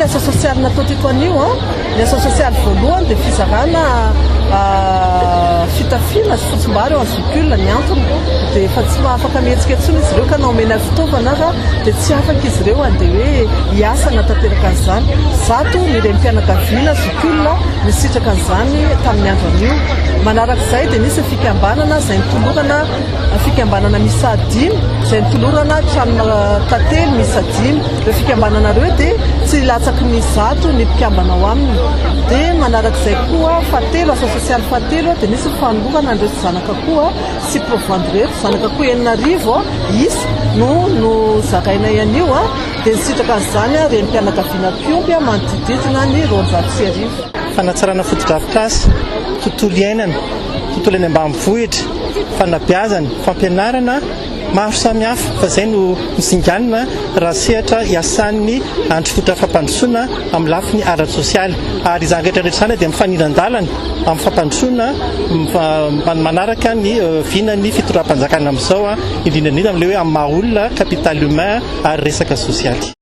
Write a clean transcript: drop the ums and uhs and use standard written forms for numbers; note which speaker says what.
Speaker 1: Ny asa sosialy natao teto anio, ny asa sosialy voalohany dia fizarana fitafiana sy fotsimbary eo amin'ny zokiolona. Ny antony dia efa tsy mahafaka mihetsika intsony izy ireo ka na omena fitaovana aza dia tsy afaka izy ireo handeha hoe hiasa hanatanteraka an'izany. 100 ny renim-pianakaviana zokiolona nisitraka an'izany tamin'ny andro anio. Manarak'izay dia nisy ny fikambanana izay nitolorana fikambanana miisa dimy izay nitolorana tranona tantely miisa dimy. Ireo fikambanana ireo dia tsy latsaky ny 100 ny mpikambana ao aminy. Dia manarak'izay koa fahatelo, asa sosialy fahatelo dia nisy ny fanolorana an'ireo zanak'akoho sy provandy ireto. Zanak'akoho 6000 isa no nozarainay anio dia nisitraka an'izany renim-pianakaviana mpiompy manodidididina ny 1200.
Speaker 2: Fanatsarana fotodrafitrasa, tontolo iainana, tontolo eny ambanivohitra, fanabeazana, fampianarana maro samihafa fa izay no nosinganina raha sehatra iasan'ny Andry Fototra Fampandrosoana amin'ny lafiny ara-tsosialy ary izany rehetra rehetra izany dia mifanindran-dalana amin'ny fampandrosoana manaraka ny vinan'ny fitondram-panjakana amin'izao, indrindra indrindra amin'ilay hoe amin'ny maha olona, capital humain ary resaka sosialy.